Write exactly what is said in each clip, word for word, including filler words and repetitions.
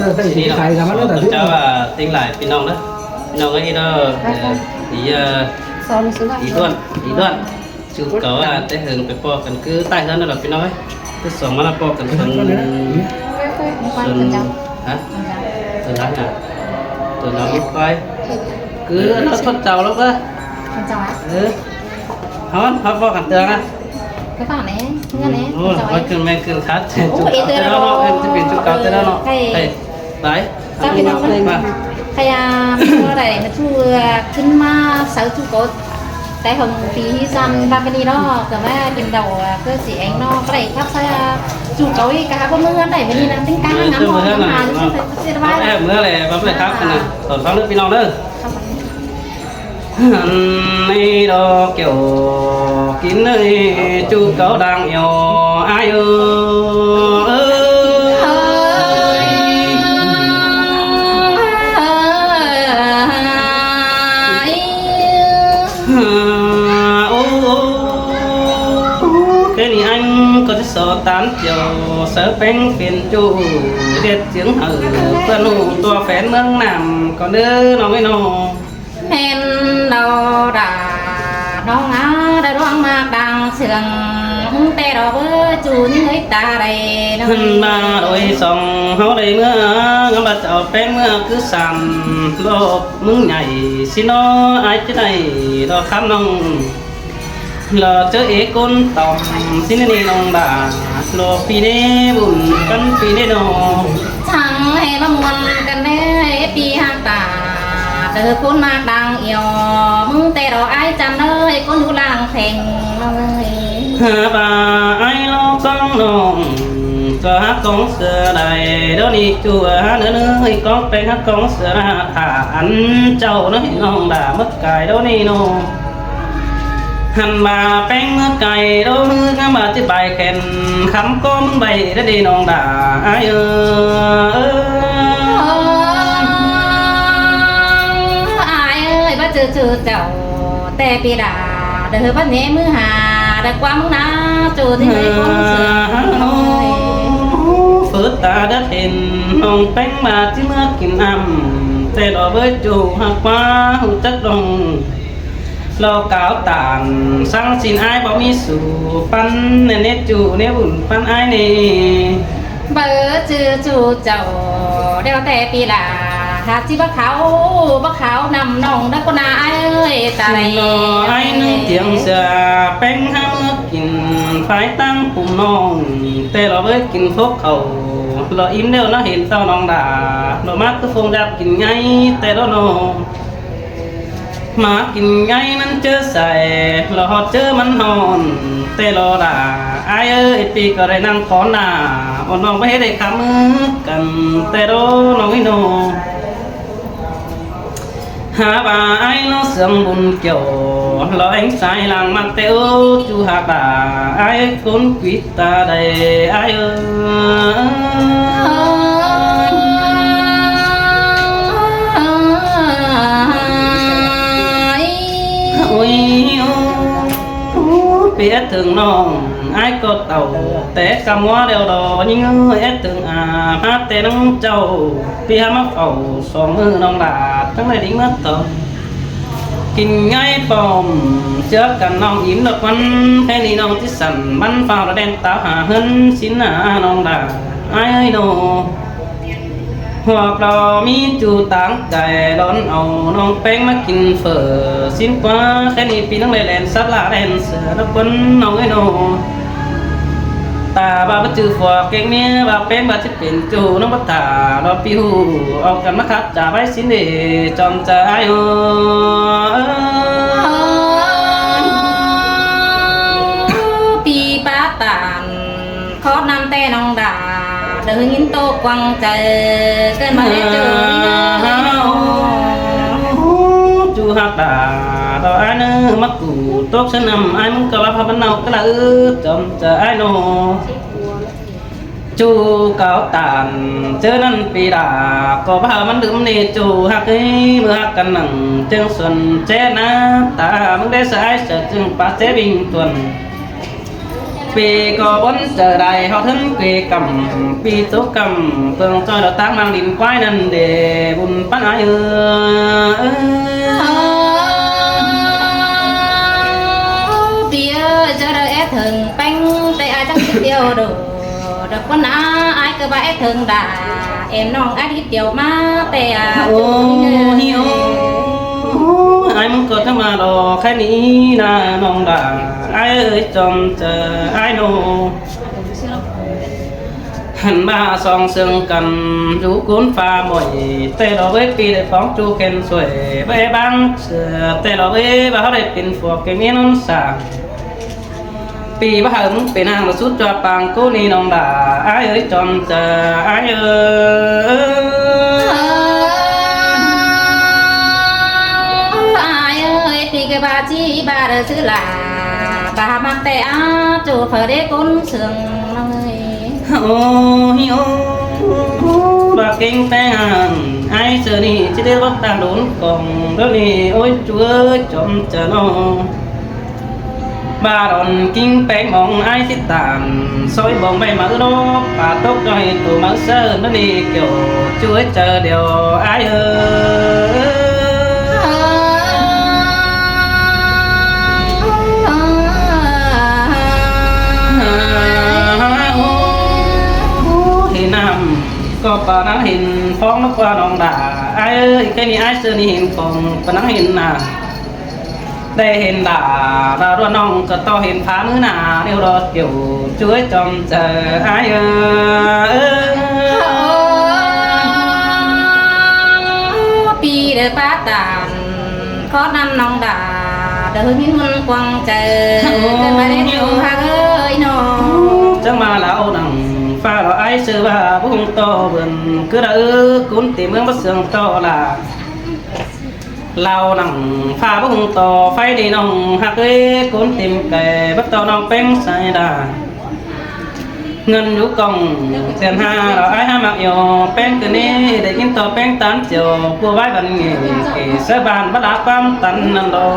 Ơ, thế thì cái gà mắt nó là ꞌchí. Chào và ꞌtếng lai ꞌpi ꞌnọng ꞌnớ. ꞌPi ꞌnọng ơi, ꞌi ꞌnớ, ơ, ꞌi, ơ, ꞌi ꞌđuôn, ꞌi ꞌđuôn. ꞌChu cáu ꞌva té hưng ꞌpẹ ꞌpọ căn cứ ꞌtái ꞌhướn ꞌnớ ꞌpi ꞌnọng ơi. Té song ꞌmá ꞌpọ căn cứ. Hả? Tuần tháng hả? Tuần tháng một quay. Cứ nó thoát chào lắm á. Con chào ạ. Ừ. Hón, hón ꞌpọ căn tường á. Cái bạn ấy, ngân ấy, con chào ấy. Ôi, ꞌcứn ꞌmen ꞌcứn khát. Ôi, ꞌchu cáu té ꞌnớ ꞌnớ, em ꞌchí pên ꞌchu cáu té ꞌnớ ꞌnớ. Hay. Đấy. Chắc ꞌpi ꞌnọng ꞌnớ. Vâng. Hay à, ꞌmưa đảy ꞌmá ꞌchu, ơ, ꞌcứn ꞌmá sáu ꞌchu có té hưng ꞌpi ꞌhí ꞌdọn ꞌva ꞌmá ꞌnị ꞌnớ, ꞌcọ ꞌmá kin đau, ơ, ꞌcọ ꞌchí eng ꞌnớ, ꞌcọ đảy khắp ꞌsá, ơ, ꞌchu cáu ꞌí cá ꞌcọ ꞌmưa ꞌhướn đảy ꞌmá ꞌnị ꞌnăng, ꞌtếng cá ꞌnăng ꞌnớ, ꞌnăng ꞌmá ꞌnị ꞌsá ꞌsá ꞌsá ꞌva. Ơ, ꞌmưa đảy, ꞌva ꞌmưa đảy khắp ꞌnớ. Tỏn phắng ꞌnớ ꞌpi ꞌnọng ꞌnớ. Ăn ꞌnị đó kiểu kín ơi, ꞌchu cáu đang yêu ai ơi. Ô, ô, ô, cái này anh có cái số tám triệu, sáu pén phiền chủ, điệt tiếng hở, ꞌpưa nụ tua phén ꞌmướng Nam, con đứa nó với nó. ꞌMen đau đà, ꞌnọng ꞌnớ, đa ꞌluống ꞌmặc đang sương, té đó báu ꞌchu ꞌnhính ꞌhới ta đảy ꞌnớ. Hên ꞌva ꞌlới song ꞌháu đảy ꞌmưa, ngắm ꞌva chảu pén ꞌmưa cứ săn, ꞌlộp ꞌmướng nhảy, ꞌsịn ꞌnớ ai ꞌchí đảy, đó khắm ꞌnọng. Lỏ ꞌchớ ế ꞌcốn tỏm, ꞌsịn ꞌnị ꞌnọng đà, lỏ ꞌpi ꞌnị bun căn ꞌpi ꞌnị ꞌnớ. Chắng ꞌhế ꞌmá ꞌmuôn căn ꞌnị, ꞌpi ꞌhặc ta, đaư ꞌcốn ꞌmặc đang yêu, ꞌmứng té đó ai chăn ơi, ꞌcốn ꞌlụk ꞌláng pheng ꞌnọng ơi. Hả ꞌva ai ꞌló ꞌcóng ꞌnọng, ꞌchọ ꞌhặc ꞌcóng sửa đảy, đó ꞌnị ꞌchu hả ꞌnớ ꞌnớ, ꞌcóng pheng ꞌhặc ꞌcóng sửa đảy, thả ăn chảu ꞌnớ ꞌnọng đà ꞌmớt cai đó ꞌnị ꞌnớ. Hẳn ꞌva pén ꞌmưa cai đô ꞌhứ ngắm ꞌva ꞌchí pay khen khắm ꞌcó ꞌmứng pay đá đi ꞌnọng đà ai ơi. Ai ơi, báu ꞌchư ꞌchu chảu té ꞌpi đà, đaư báu nhé ꞌmứ ha, đaư ꞌquám ꞌmứng ná, ꞌchu ꞌtếng ꞌnị ꞌcốn sương. Phớt ta đá hên ꞌnọng pén ꞌva ꞌchí ꞌmưa kin ꞌnặm, té đó báu ꞌchu ꞌhặc ꞌquá ꞌhụ chắc ꞌnọng. Lo cáo tản sáng xin ai báu ꞌmí su păn, nên nết ꞌchu nết bun păn ai ꞌnị. Báu ꞌchư ꞌchu chảu, đeo té ꞌpi đà, hả ꞌchí báu kháo, báu kháo ꞌnặm ꞌnọng đá ꞌcốn ꞌna ai ơi, ta đảy. Lo ai ꞌnưng tiếng sửa pén hả ꞌmưa kin, phái ꞌtáng pum ꞌnọng, té lo báu kin phốc khảu, lo im ꞌlẹo ꞌnớ hên ꞌtạu ꞌnọng đà, lo ꞌmá cứ phông đạp kin ngay, té đó ꞌnớ. ꞌMá kin ngay ꞌmắn ꞌchớ sai, lo ꞌhọt ꞌchớ ꞌmắn ꞌhọn, té lo đà ai ơi, ꞌpi ꞌcọ đảy ꞌnăng khón đà, ôn ꞌnọng báu ꞌhế đảy khắm ꞌmứ căn, té đó ꞌnọng ꞌnị ꞌnớ. Hả ꞌva ai ꞌnớ sương bun kiẻo, lo ꞌéng sai lăng ꞌmặc té ơ, ꞌchu ꞌhặc đà ai ơi, ꞌcốn quí ta đảy ai ơi. Ôi, ôi, ôi, pi ét thưởng ꞌnọng, ai ꞌcọ tảu té căm ꞌmá đeo đó, ꞌnhính ơi, ét thưởng à, ꞌmá té ꞌnăng chảu, pi hả ꞌmá khảu song ꞌmự ꞌnọng đà, ꞌtáng đảy đi ꞌmá tỏng. Kin ngay pom, ꞌchưa căn ꞌnọng im ꞌlọt ꞌmắn, ꞌkhạy ꞌnị ꞌnọng ꞌchí săn, ꞌmắn phao đá đen táo hả ꞌhướn, ꞌsịn hả ꞌnọng đà, ai ơi ꞌnớ. Hoặc là ꞌmí ꞌchu táng cai lón au ꞌnọng pén ꞌmá kin phở, ꞌsịn ꞌquá, ꞌkhạy ꞌnị ꞌpi ꞌnọng đảy ꞌlen sắt lạ ꞌlen sửa đá ꞌquán ꞌnọng ơi ꞌnớ. Ta ꞌva báu ꞌchư phua kéng ꞌmía, ꞌva pén ꞌva ꞌchí pên ꞌchu ꞌnọng báu thả, lo ꞌpi ꞌhụ au căn ꞌmá khắp chả bái ꞌsịn đảy chom chả ai ơi. Pi bá tản khót ꞌnặn té ꞌnọng đà, đaư ꞌhứ ꞌnghín ꞌtố quăng chaư, ꞌcợn ꞌva đé ꞌchu ꞌnị ꞌnớ. ꞌChu ꞌhặc đà, đó ai ꞌnớ ꞌmá ꞌcụ tốc sớ ꞌnặm ai ꞌmứng ꞌcọ lắp hả ꞌmắn ꞌnọng cá đà ư, chom chả ai ꞌnớ. ꞌChu cáo tản ꞌchớ ꞌnặn pi đà, ꞌcọ báu hả ꞌmắn đưm ꞌnị ꞌchu ꞌhặc ới, ꞌmưa ꞌhặc căn nẳng ꞌchương xuân ché ná, ta ꞌmứng đé sa ai sa ꞌchương pá ché bình thuần. ꞌPi ꞌcọ bón chaư đảy ꞌhọt ꞌhướn ꞌpi ꞌcắm, ꞌpi ꞌtố ꞌcắm, ꞌpứng ꞌchoi lỏ ꞌtáng ꞌmáng đin ꞌquái ꞌnặn đé bun ꞌpắn ai ơ. ꞌPi ơ, ꞌchớ đaư é thửng ꞌpéng ꞌtẹ ai chắc ꞌchí điêu đổ, độc ꞌquán ná ai ꞌcọ bái é thửng đả, em ꞌnọng ai đi điêu ꞌmá ꞌtẹ a. Ô, ꞌchớ hi ô. Ai ꞌmứng ꞌcọ ꞌchớ ꞌmá lo khay ꞌnị ꞌna ꞌnọng đả, ai ơi chom chaư ai ꞌnọ. Hẳn ꞌmá song sương căn dú cún pha mỏi, ꞌtẹ lo bới ꞌpi đảy phóng ꞌchu khen suối, bới báng sưa, ꞌtẹ lo bới bá ꞌhọt đảy pên phuộc kê miến ꞌnón sảng. ꞌPi bá hảư ꞌmứng pên ꞌnáng lỏ sút ꞌchua pang ꞌcú ꞌnị ꞌnọng đả, ai ơi chom chaư ai ơ. Ai ơi, ꞌpi ꞌcọ bá ꞌchí bá đaư ꞌsứ lả, bá ꞌmặc ꞌtẹ a, ꞌchu phở đế cốn sương ꞌnọi. Ô, hi ô, bá king ꞌpéng ꞌnặn, ai ꞌsứ ꞌnị ꞌchí đé báu ꞌtan đốn cỏng, đốn ꞌnị, ôi, ꞌchu ơi, chom chaư ꞌnọ. Bá đón king ꞌpéng mong ai ꞌchí ꞌtan, sói bong ꞌvạy máư lốp, pá tốc ꞌchoi tô máư sớ, đốn ꞌnị, kiẻo ꞌchu ơi chaư điêu ai ơ. Hên ꞌnặm ꞌcọ pá ꞌnắng hên phóng lốc ꞌva ꞌnọng đả, ai ơi, khay ꞌnị ai ꞌsứ ꞌnị hên phóng pá ꞌnắng hên ꞌnạ. Đảy hên đả, đả ꞌluột ꞌnọng ꞌcọ ꞌto hên phá ꞌmứ ꞌnạ, điêu đo kiẻo ꞌchu ơi chom chaư ai ơ. ꞌPi đaư pá ꞌtan, khót ꞌnặn ꞌnọng đả, đaư ꞌhưng ꞌhịn ꞌmuôn quăng chaư, ơ, ꞌcọ bá đé ꞌchu ꞌhặc ơi ꞌnọ. Chắng ꞌmá ꞌlẹo nẳng ꞌphạ lo ai ꞌsứ bá búng ꞌto bươn, ꞌcứ đaư ứk cún ti ꞌmướng báu sương ꞌto lả. Lau nẳng ꞌphạ báu hung ꞌto ꞌpháy đi ꞌnọng ꞌhặc ới, cốn tìm kẻ bắt ꞌto ꞌnọng ꞌpéng sai đà. ꞌNgăn dú cỏng tiền ha lo ai há ꞌmặc yua ꞌpéng ꞌcọ ꞌnị, đảy kin ꞌto ꞌpéng tám triệu, cua bái băn nghỉ, kể sớ ban bắt đá ꞌquám tăn ꞌnặn lo.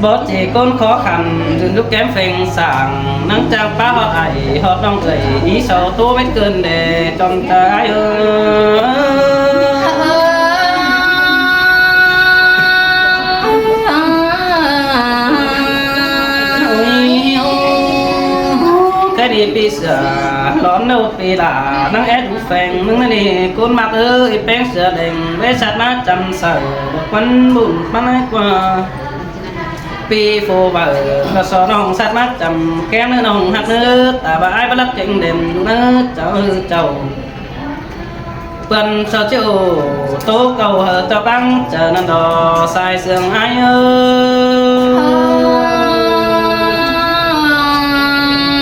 Bố chỉ cốn khó khăn, dùn dú kém phêng sảng, nắng trang pá ꞌhọt ải, ꞌhọt ꞌnọng ơi, ý sau tố mết cơn đe, chọn ta ai ơi. Cái đi pi sửa, lón đâu pi là, nắng ét ú phêng, nắng đi, cốn mạc ơi, ꞌpéng sửa đèn, bế sạt mát chăm sửa, quấn bùn, bắn ai qua. Pi phô bở, ꞌcọ so ꞌnọng sắt mát chăm kém ꞌnớ ꞌnọng ꞌhặc ꞌnớ, ta bá ai bá lắc chêng đêm dú ꞌnớ, chảu hư chảu. Pươn so chiêu tố cầu hờ cho băng, chả năn đò sai sương ai ơ.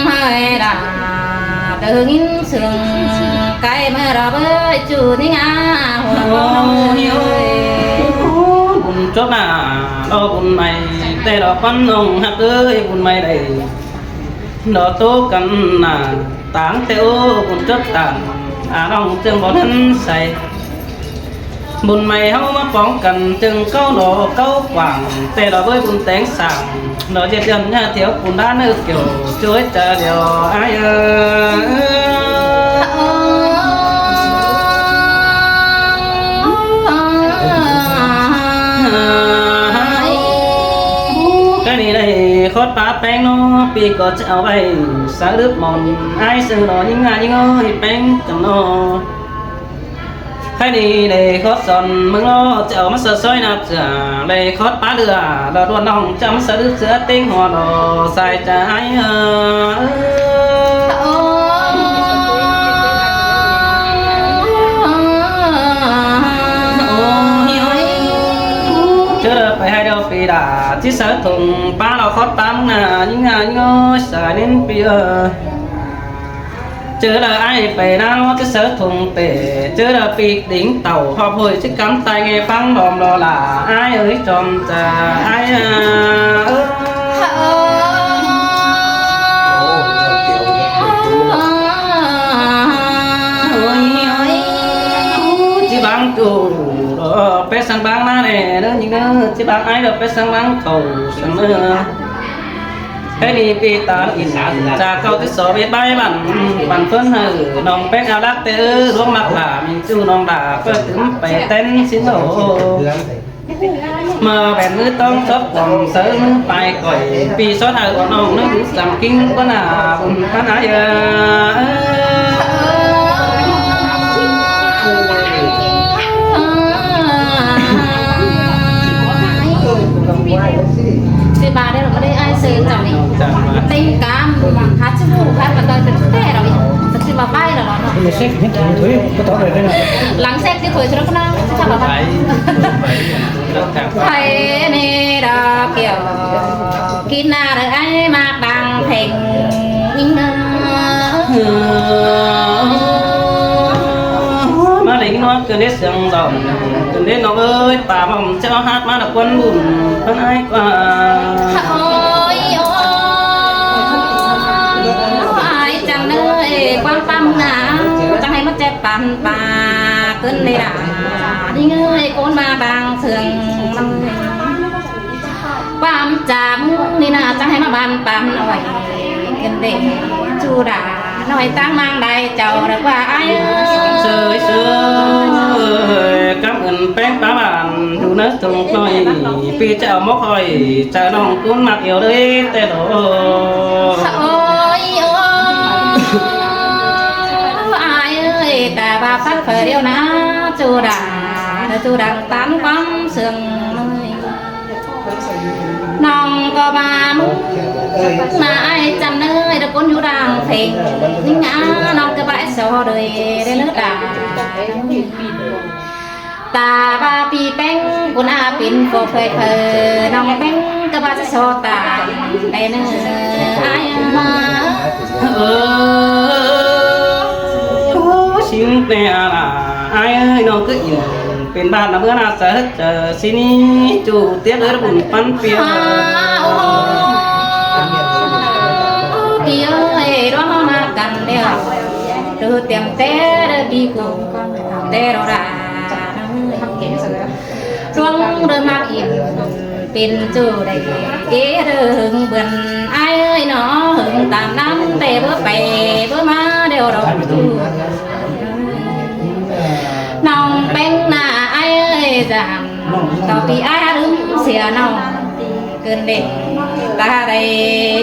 Hơi đà, đừng in sương, cái mơ đò bơi, chủ ní ngã, hùa. Ôi, ôi, bun chốt nả, lo bun mày, tê lo con ông ꞌhặc ơi, bun mày đảy. Đó tố căn nả, táng tê ô, bun chốt tản, à, ꞌnọng ꞌchương bón hẳn say. Bun mày ꞌháu ꞌmá póng căn, ꞌchương cáu lo cáu quảng, tê lo bới bun téng sảng. Nó ꞌdệt dần nha thiếu cún đá ꞌnớ kiểu chuối chả điều ai ơ. Cái này này khót pá ꞌpéng ꞌnọ, pi có chả ꞌvạy, sáng đứt mòn, ai sương đó những ai những ơi ꞌpéng chẳng ꞌnọ. Hãy đi để khót son mưng lo, chảo mắt soi soi nạp sửa, để khót pá lửa, đỏ đuôn nòng, chăm sửa đứt sửa tinh hoa đỏ, sai trái, ơ. Chớ đợt phải hai đầu pì đà, chứ sớ thùng pá lo khót pá mưng nà, những ngà, những ngôi, sai đến pì ơ. Chớ là ai phải nao chứ sớ thùng tể, chớ là pi đính tàu họp hội chứ cắm tai nghe phăng đòm lo là ai ơi chòm chà ai à. Ơ. Ôi, ôi. Chứ bang chủ đó, pét sang bang na nè, đó, những đó, chứ bang ai đó, pét sang bang khẩu, sang đó. Cái ni pi ta in chả câu tí so biết bái bản bản phấn hở nòng pén ao lắc tê ư luống mạc lả mình chu nòng đà pơ tứm pè tên xin lỗi. Mà bèn ngư tông sót quảng sớ ngư pai cõi pi sót hở nòng nước ngư sắm kinh bớn à bùn bớn ái ơ. Sư ba đây là có đây ai sư chồng này. Tình cảm hát sư hù hát mà tôi từ tê rồi. Thật sự mà bay rồi đó. Lắng sét cái thôi cho nó có năng, chắc là bay. Phải nè đó kiểu kín na rồi ai mà đang thèm. Má lính nó cứ nết sương đỏ, cứ nết nó ơi, bà mong cháu hát má là quân bùn, con ai qua. Ôi ôi, ai chẳng nơi quang păm ngã, chẳng hay mất chép bàn bà, cơn đi đã, đi ngơi côn mà đang sương. Păm chả mưng đi nà, chả hay mà bàn păm nói. Cần để chu đà nói tăng mang đại chầu được qua ai. Sơi sơi, cảm ơn pén bá bàn, đủ nớt tông coi, pi chào mốc hỏi, chào nòng cún mặc yếu đấy, tê đổ. Ôi ôi, ai ơi, ta ba sắc phở điêu nà, chu đà, chu đà tán quắm sương. Nòng có ba mưng, mà ai chăm nơi được con nhu đang phèn. Nính á, nòng cứ bãi so đời, để lỡ đà. Ta ba pi peng, con a pin phô phơi phơi, nòng peng, cứ ba so ta, để nơ, ai à. Ơ, ơ, xin tè à, ai ơi, nòng cứ yên. Pên bản nả ꞌmứa nả sa ꞌhớt chaư ꞌsịn ꞌnị ꞌchu tiết ꞌhớt bun ꞌpắn ꞌpiê. Ơ, ơ, pi ơi, ꞌló ꞌmá căn ꞌlẹo. Tư tiêm té đơ pi ꞌcụ, té ꞌló đa. ꞌLuống đơ ꞌmặc im, pên ꞌchu đảy. Ê đơ hưng bươn, ai ơi, nó hưng tam năm té bơ pay, bơ ꞌmá ꞌlẹo đo ꞌchu. Nòng peng nả ai ơi dàng, tỏ pi ai rứm sia nòng, cơn đêm ta đây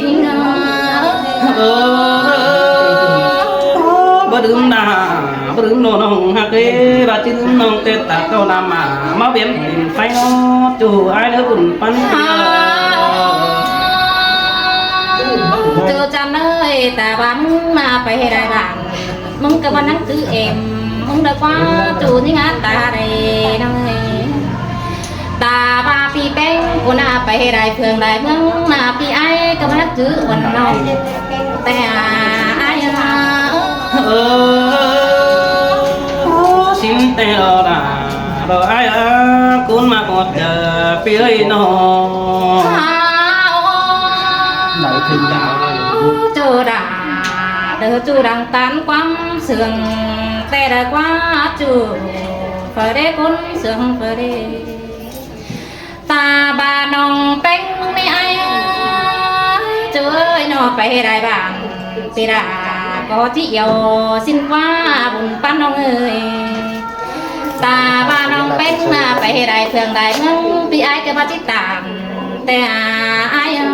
nính ơ. Ơ, bơ rứm đa, bơ rứm nô nòng hák ê, ba chứ rứm nòng tết ta tao nà mà, ꞌmá biếm pin phay nó, ꞌchu ai ꞌnớ bun ꞌpắn. Ơ, ꞌchu chăn ơi, ta ba mưng mà pay đai bang. Mưng ꞌcọ băn nắng cứ em, mưng đa ꞌquá ꞌchu nính á ta đây nâng ơi. Ta ba pi peng, ꞌcọ nả pay đai phường đai mưng, nả pi ai ꞌcọ băn nắng cứ uôn nông. Té à, ai à. Ơ, sim té ꞌló đa, ꞌló ai à, cún ꞌmặc ꞌhọt chaư pi ơi nó. Nảy thìn đa. ꞌChu đa, đơ ꞌchu đang tán quắm sương, té đa ꞌquá ꞌchu, phơ đê cún sương phơ đê. Ta ba nòng peng ꞌnị ai, ꞌchu ơi nó pay đai bang, pi đa có ꞌchí iêu xin ꞌquá bun ꞌpắn nòng ơi. Ta ba nòng peng nả pay đai phường đai mưng, pi ai ꞌcọ ba ꞌchí tang. Té à, ai ơ.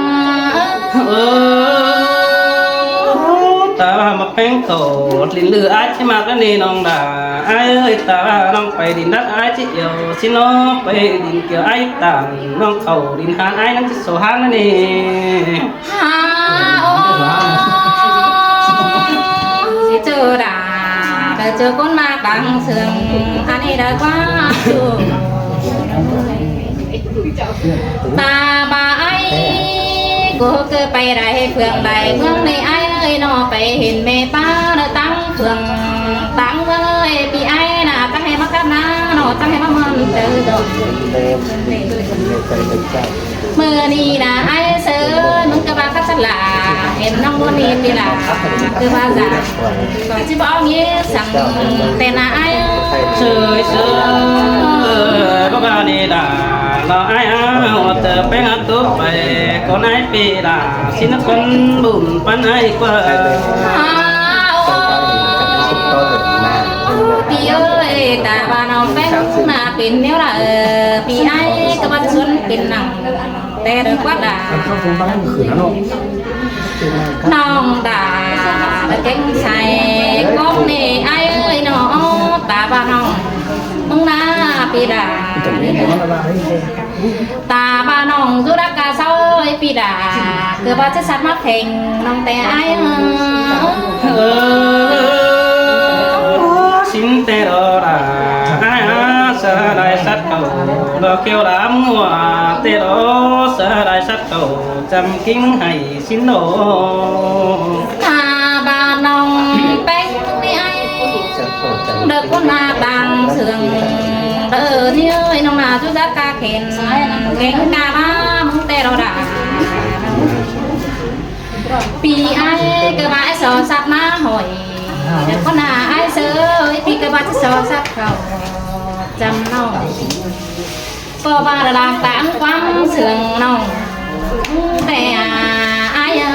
Ơ, ta ba ꞌmặc peng khảu, đin lư ai ꞌchí ꞌmặc ꞌnị nòng đa. Ai ơi, ta ba nòng pay đin đắc ai ꞌchí iêu, ꞌsịn nó pay đin kiêu ai tang, nòng khảu đin háng ai nắng ꞌchí so háng ꞌnị. Ha, ơ, ꞌchu đa, đơ ꞌchu cún ꞌmặc đang sương, ăn ꞌnị đa ꞌquá ꞌchu. Ta ba ai, ꞌcọ ꞌcọ pay đai phường đai mưng ꞌnị ai ơi, nó pay hên mê ꞌpá đơ táng phường, táng mưng ơi, pi ai nả, táng hay ꞌmá cắp nả, nó táng hay ꞌmá mơn chaư dọn. ꞌMự ꞌnị nả ai sơ, mưng ꞌcọ ba cắp sắt lả, em nong ꞌmôn ꞌnị pi lả, cứ ba dả. Có ꞌchí báu nghĩa săng té nả ai. Sơ sơ, bác ba ꞌnị đa, Lo ai a, ua ꞌtơ ꞌpéng a tốc pay, ꞌcốn ai pi đa, sính ꞌcốn bun ꞌpắn ai ꞌquá. Pi ơi, ta ba ꞌnọng ꞌpéng ꞌna pên ꞌnéo đa, pi ai ꞌcọ báu ꞌsuôn pên nẳng, té đa ꞌquá đa. ꞌNọng đa, đa kéng sai, ꞌcốn ꞌnị ai ơi ꞌnọ, ta ba ꞌnọng ꞌmứng ꞌna pi đa. Ta ba ꞌnọng dú đắc ca sau pi đa, ꞌcọ báu ꞌchí sắt ꞌmá pheng ꞌnọng té ai. Sính té đa, ai a, sa lai sắt cảu, lo kiêu đa ꞌmưa, té đa, sa lai sắt cảu, chăm ꞌkính hảy sính nổ. Ta ba ꞌnọng ꞌpéng ꞌnị ai, đa ꞌcốn ꞌna tang sương, đa ꞌnị ơi ꞌnọng ꞌna dú đắc ca khen, kéng ca ba ꞌmứng té đa đa. Pi ai ꞌcọ báu ꞌchọ sắt ꞌmá hỏi, đa ꞌcốn ꞌna ai sơ, pi ꞌcọ báu ꞌchọ sắt khảu, chăm ꞌnọng. ꞌCọ ba đa đang tang ꞌquám sương ꞌnọng, té a, ai a.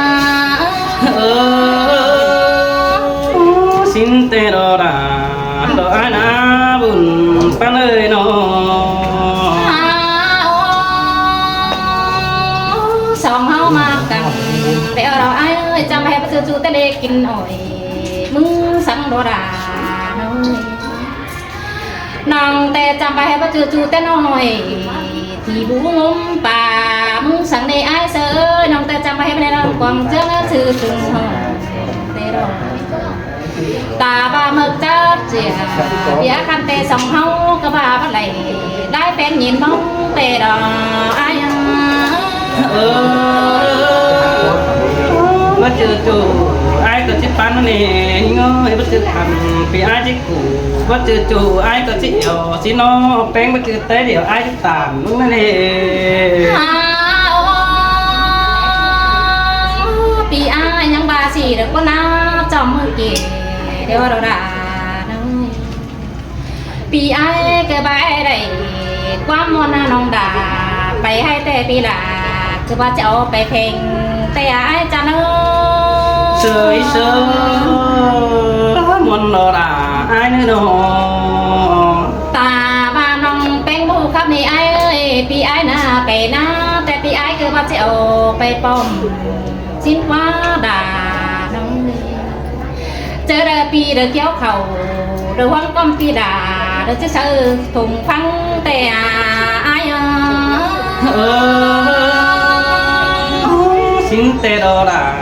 Sính té đa đa, đa ai ꞌna bun ꞌpắn ơi ꞌnọ. Song ꞌháu ꞌmặc căn, té đa ai ơi, chăm ꞌhế báu ꞌchư ꞌchu té đê kin ỏi, ꞌmứng săng đa đa. ꞌNọng té chăm ꞌva ꞌhế báu ꞌchư ꞌchu té ꞌnọi, thì bú ngúm pa ꞌmứng săng ꞌnị ai sơ ơi, ꞌnọng té chăm ꞌva ꞌhế báu ꞌnị ꞌnọng quảng chướng ꞌsứ tưng hŏ. Té đa ta ꞌva ꞌmựk chát ꞌchịa, ꞌviạk khăn té song ꞌháu ꞌcọ ꞌva báu đảy, đảy phén nhìn ꞌmóng té đa ai ơ. Báu ꞌchư ꞌchu ai ꞌcọ ꞌchí păn ꞌnị, ꞌhịnh ơi, báu ꞌchư păn ꞌpi ai ꞌchí củ, báu ꞌchư ꞌchu ai ꞌcọ ꞌchí ẻo, ꞌchí ꞌnọ, péng báu ꞌchư té điẻo ai ꞌchí tản ꞌmứng ꞌnị. ꞌPi ai ꞌnhắng ꞌva ꞌsị đa ꞌcốn ꞌná chom ꞌmự kỉ, điêu đa đa. ꞌPi ai ꞌcọ ꞌva ai đảy ꞌquám ꞌmuôn ꞌná ꞌnọng đa, pay ꞌhại té ꞌpi đa, ꞌcọ ꞌva ꞌchí au pay pheng té ai chăn ơ. Sơ ꞌí sơ, ꞌmuôn đa đa ai ꞌnị ꞌnọ. Ta ꞌva ꞌnọng péng báu khắp ꞌnị ai ơi, ꞌpi ai ꞌná pay ꞌná, té ꞌpi ai ꞌcọ ꞌva ꞌchí au pay pom sính ꞌquá đa ꞌnọng. ꞌChớ đa ꞌpi đa kiếu khảu, đa ꞌhuống ꞌquám ꞌpi đa, đa ꞌchí sáư thùng phăng té ai ơ. Sính té đa đa,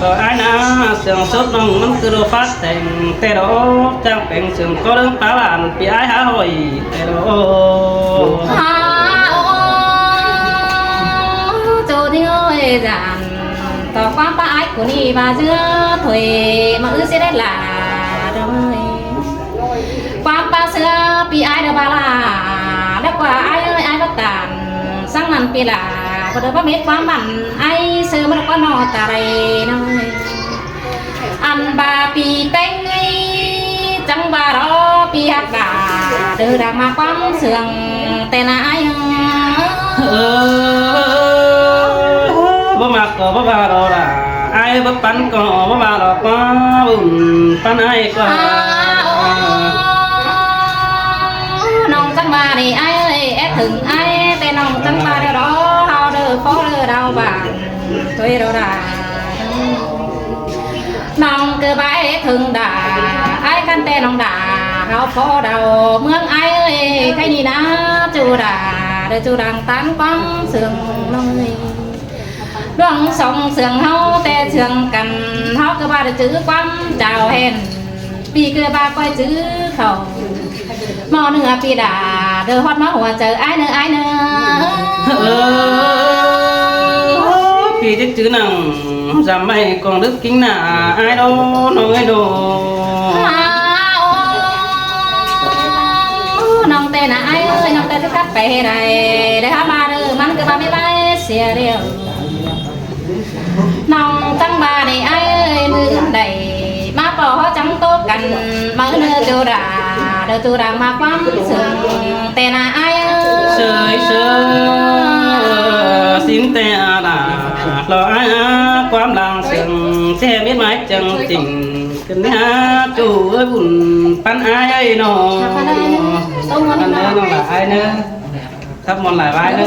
đa ai ꞌná, sương sốt ꞌnọng ꞌmắn ꞌcọ đa phát tẻng té đa, chang péng sương ꞌcọ đơng pá bản ꞌpi ai hả hỏi té đa. Hả ơ, ꞌchu ꞌnị ơi dản. Tó ꞌquám ꞌpá ai ꞌcọ ꞌnị ꞌva ꞌsứa thôi ꞌmá ứt ꞌsịt đét lả đa ơi. ꞌQuám ꞌpá ꞌsứa ꞌpi ai đa ꞌva lả, đa ꞌquá ai ơi ai báu tản, săng ꞌnặn ꞌpi lả, ꞌcọ đa báu mết ꞌquám ꞌmắn ai sơ ꞌmá đa ꞌquá ꞌnọ ta đảy ꞌnị. Ăn ꞌva ꞌpi péng ꞌnị, chắng ꞌva đó ꞌpi ꞌhặc đa, đơ đang ꞌmá ꞌquám sương té ꞌna ai ơ. Báu ꞌmặc ꞌcọ báu ꞌva đó đa, ai báu păn ꞌcọ báu ꞌva đó ꞌquá bun păn ai ꞌcọ. ꞌNọng chắng ꞌva đi ai ơi, é thửng ai, té ꞌnọng chắng ꞌva đi đó, ꞌháu đơ phó đơ đao bản, ꞌtoi đó đa. ꞌNọng ꞌcọ ꞌva é thửng đa, ai khăn té ꞌnọng đa, ꞌháu phó đao ꞌmướng ai ơi, khay ꞌnị ꞌná ꞌchu đa, đơ ꞌchu đang tán ꞌquám sương ꞌnọi. ꞌLuống song sương ꞌháu té sương căn, ꞌháu ꞌcọ ꞌva đơ chứ ꞌquám chao hên, ꞌpi ꞌcọ ꞌva ꞌcoi chứ khảu. ꞌMo ꞌnư ꞌpi đa, đơ ꞌhọt ꞌmá hua chaư ai ꞌnư ai ꞌnư. ꞌPi chứ chứ nẳng, dăm ꞌmạy cong đứt kính nả ai đô, ꞌnọng ơi đô. ꞌNọng té ꞌna ai ơi, ꞌnọng té chứ khắp pay đảy, đảy hả ꞌva đơ ꞌmắn ꞌcọ ꞌva mết ꞌvái sia điêu. ꞌNọng chắng ꞌva đi ai ơi, ꞌmự đảy ꞌmá pó ꞌháu chắng ꞌtố căn, ꞌmự ꞌnư ꞌchu đa, đơ ꞌchu đang ꞌmá ꞌquám sương té ꞌna ai ơ. Ơi sơ, xin te a đà, lo ai a, ꞌquám lăng sương, xe mít mái chăng chỉnh, cân ꞌnị a, chủ ơi bùn, păn ai ơi nô. Păn ơi nô là ai nơ. Sắp môn lại vai nơ.